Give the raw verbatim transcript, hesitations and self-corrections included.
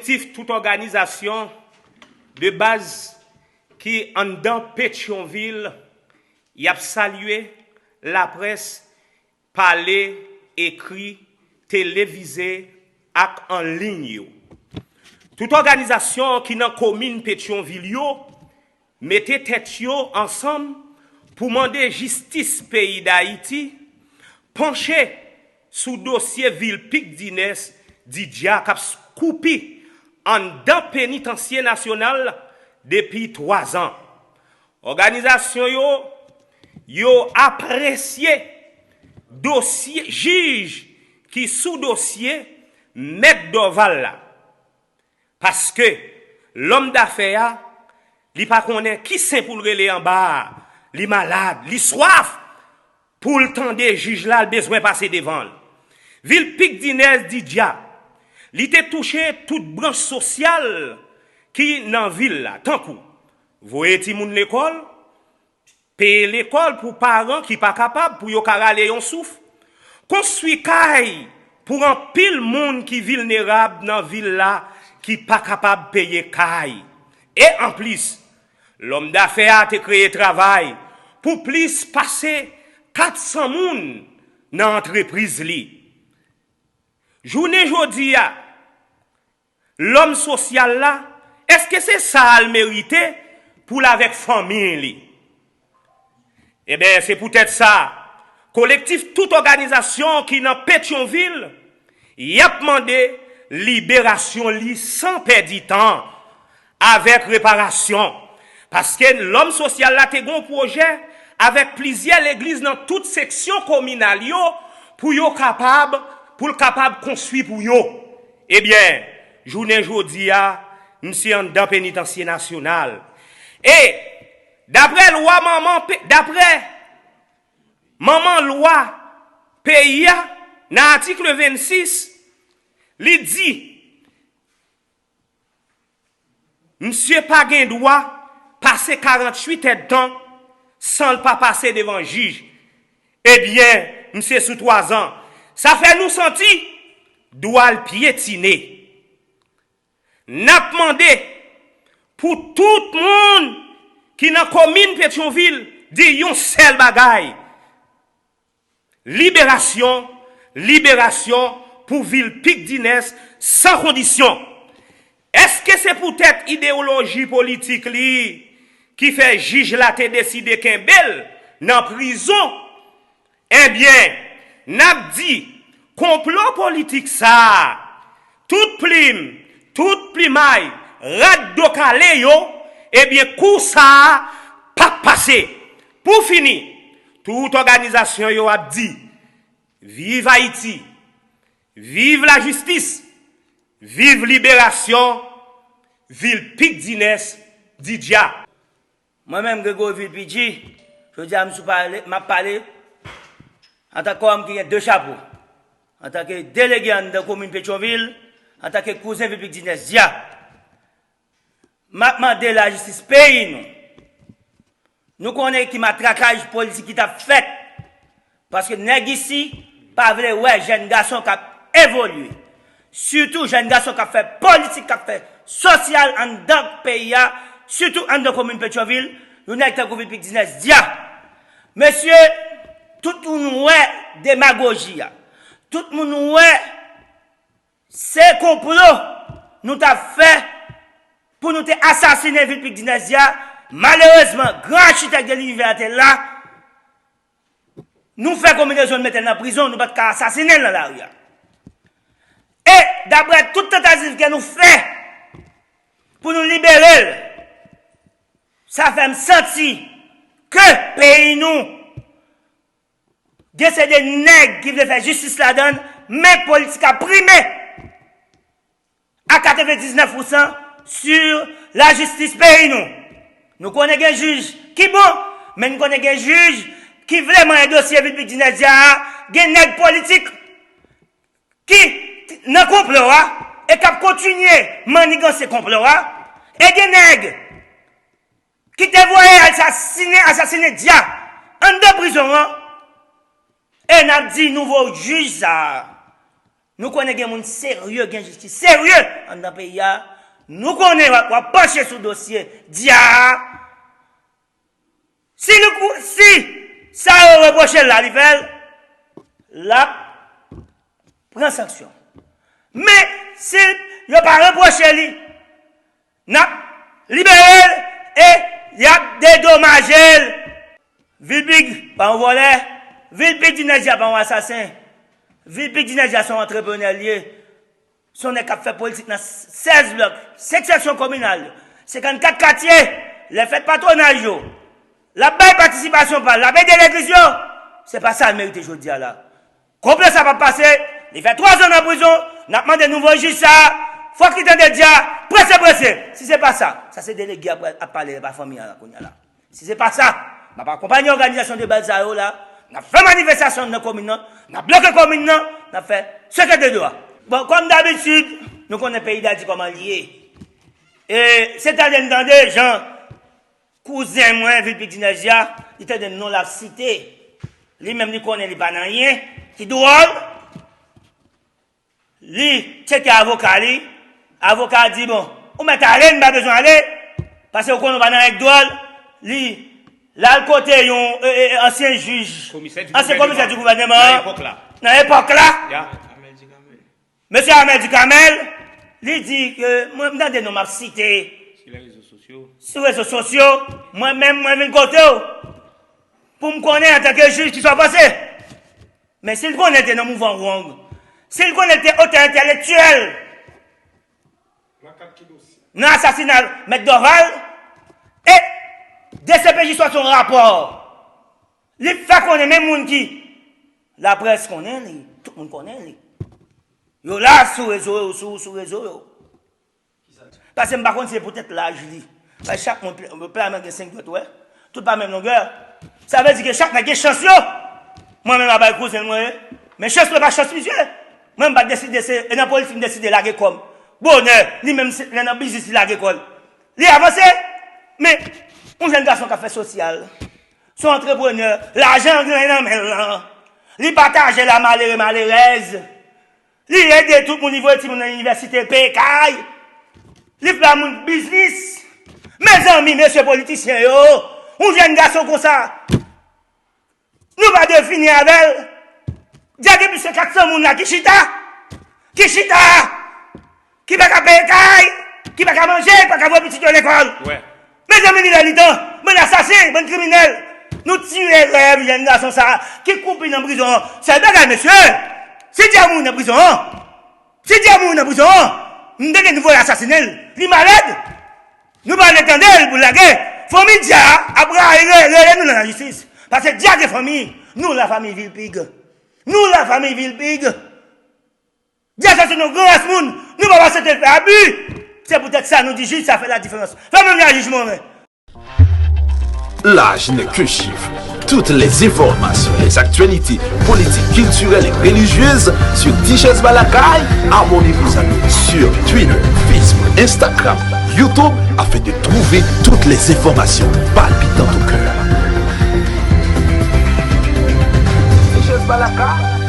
Kolektif tout òganizasyon de baz ki anndan Petyonvil, y ap salye laprès pale, ekri, televize ak an liy yo. Tout òganizasyon ki nan komin Petyonvil yo mete tèt yo ansanm pou mande jistis peyi Dayiti panche sou dosye vil Pik Dinès Didya k ap koupi anndan penitansye nasyonal depi twa zan. Òganizasyon yo, yo apresye dosye, jij ki sou dosye Mèt Dorval la. Paske lòm dafè a, li pa konnen ki sen pou l rele anba a, li malad, li swaf pou l tande jij la, l bezwen pase devan l. Vil Pik Dinès Didya, li te touche tout branch sosyal ki nan vil la, tankou voye timoun lekòl, peye lekòl pou paran ki pa kapab pou yo ka rale yon souf, konstwi kay pou anpil moun ki vilnerab nan vil la ki pa kapab peye kay. E anplis, lòm dafè a te kreye travay pou plis pase kat san moun nan antrepriz li. Jounen jodi a, lòm sosyal la, èske se sa a l merite pou l avèk fanmi li? Ebyen, se poutèt sa, kolektif tout òganizasyon ki nan Petyonvil, y ap mande liberasyon li san pèdi tan, avèk reparasyon. Paske lòm sosyal la te gen yon pwojè avèk plizyè legliz nan tout seksyon kominal yo pou yo kapab, pou l kapab konstwi pou yo. Ebyen, jounen jodi a, misye anndan penitansye nasyonal. E, daprè lwa manman, pe- daprè manman lwa peyi a, nan atik vennsis, li di, misye pa gen dwa pase karanntuit èdtan san l pa pase devan jij. Ebyen, misye sou twa zan. Sa fè nou santi dwa l pyetine. N ap mande pou tout moun ki nan komin Petyonvil di yon sèl bagay: liberasyon, liberasyon pou vil Pik Dinès san kondisyon. Èske se poutèt idewoloji politik li ki fè jij la te deside kenbe l nan prizon? Ebyen, n ap di, konplo politik sa a, tout plim, tout plimay, rat do kale yo, ebyen, kou sa a p ap pase. Pou fini, tout òganizasyon yo ap di, viv Ayiti, viv lajistis, viv liberasyon, vil Pik Dinès Didya. Mwen menm, Gregory Vilpidji, jodi a m sou pale, m ap pale antanke òm ki gen de chapo, antanke delege anndan komin Petyonvil, antanke kouzen vil Pik Dinès Dya. M ap mande lajistis peyi nou. Nou konnen ki matrakaj politik ki t ap fèt. Paske nèg isi pa vle wè jèn gason k ap evolye. Sitou jèn gason k ap fè politik, k ap fè sosyal anndan peyi a, sitou anndan komin Petyonvil, yon nèg tankou Vilpik Dinès Dya. Mesye, tout moun wè demagoji a. Tout moun wè se konplo nou t ap fè pou nou te asasinen Vilpik Dinès Dya. Malerezman, gran achitèk de linivè a te la. Nou fè konbinezon, nou mete l nan prizon, nou pa t ka asasinen l nan lari a. E, daprè tout tantativ ke nou fè pou nou libere l, sa fè m santi ke peyi nou gen se de nèg ki vle fè jistis ladan l, men politik ap prime a katrevendiznèf pousan sou lajistis peyi nou. Nou konnen gen jij ki bon, men nou konnen gen jij ki vle manyen dosye Vilpik Dinès Dya a, gen nèg politik ki nan konplo a e k ap kontinye manniganse konplo a, e gen nèg ki te voye al asasinen, asasinen Dya anndan prizon an, e n ap di nouvo jij sa a, Nou konnen gen moun serye, gen jistis serye anndan peyi a. Nou konnen w ap, w ap panche sou dosye Dya a. Si nou kou-, si sa yo repwoche l la, li fè l, l ap pran sanksyon. Men, si yo pa repwoche li, n ap libere l e y ap dedomaje l. Vilpig pa yon vòlè. Vilpig di Nèg Dya pa yon asasen. Vilpig di Nèg Dya se yon antreprenè l ye. Se yon nèg k ap fè politik nan sèz blòk, senk seksyon kominal yo, senkannkat katye, l ap fè patwonaj yo. L ap bay patisipasyon pa l, l ap ede legliz yo. Se pa sa l merite jodi a la. Konplo sa p ap pase, li fè twa zan nan prizon, n ap mande nouvo jij sa a, fòk li tande Dya, prese, prese. Si se pa sa, sa se delege ap, ap pale, pa fanmi an la kounye a la. Si se pa sa, m ap akonpanye òganizasyon de baz sa yo la, n ap fè manifestasyon nan komin nan, n ap bloke komin nan, n ap fè seke de dwa. Bon, kòm dabitid, nou konnen peyi Dayiti kòman l ye. E se tande n tande jan kouzen mwen, Vilpig di Nèg Dya, li tande non l ap site. Li menm li konnen li pa nan anyen ki dwòl. Li tcheke avoka li, avoka a di, bon, ou mèt ale, m pa bezwen ale, paske ou konnen ou pa nan règ dwòl. Li, l al kote yon, e, e, ansyen jij, ansyen komisè di gouvènman an, nan epòk la. Nan epòk la. Mesye Amel Ducamel, li di ke mwen, m tande non m ap site sou rezo sosyo. Mwen menm, mwen vin kote w pou m konnen antanke jij kisa w panse. Men si l konnen l te nan mouvman Wrong, si l konnen l te otè entèlektyèl nan asasina Mèt Dorval, e D C P J sòti yon rapò, li fè konnen menm moun ki laprès konnen li, tout moun konnen li. Yo la sou rezo yo, sou, sou rezo yo. Paske m pa konn si se poutèt laj li. Paske chak moun, pla men gen senk dwèt, wè. Tout pa menm longè. Sa vle di ke chak nèg gen chans yo. Mwen menm a bay kouzen mwen ye. Men chans mwen pa chans misye. Mwen m pa t deside se, e nan politik m deside lage kò m. Bonè, li menm se, lè nan biznis li lage kò l. Li avanse. Men, yon jèn gason k ap fè sosyal. Se yon antreprenè. Lajan an gen nan men l lan. Li pataje l a malere, malerèz. Li ede tout moun, li voye timoun nan inivèsite, peye kay. Li fè ba moun biznis. Mezanmi, mesye politisyen yo, yon jèn gason konsa, nou pa dwe fini avè l. Dya gen plis ke kat san moun la ki chita. Ki chita. Ki pa ka peye kay. Ki pa ka manje, pa ka voye pitit yo lekòl. Mezanmi, li lè li tan. Bann asasen, bann kriminèl. Nou tiye rèv jèn gason sa a ki koupi nan prizon an. Sèl bagay, mesye, si Dya mouri nan prizon an, si Dya mouri nan prizon an, m tande nou voye asasinen l. Li malad. Nou pa vle tande l pou l lage. Fanmi Dya ap rayi re-, rele nou nan lajistis. Paske Dya gen fanmi. Nou lafanmi Vilpig. Nou lafanmi Vilpig. Dya se yon gran ras moun. Nou pa aksepte l fè abi. Se poutèt sa nou di jij sa fè ladiferans. Fè menm lajijman, men. L'âge n'est qu'un chiffre. Toutes les informations, les actualités politiques, culturelles et religieuses sur Tichèz Ba Lakay. Abonnez-vous à nous sur Twitter, Facebook, Instagram, YouTube afin de trouver toutes les informations palpitantes au cœur. Tichèz Ba Lakay.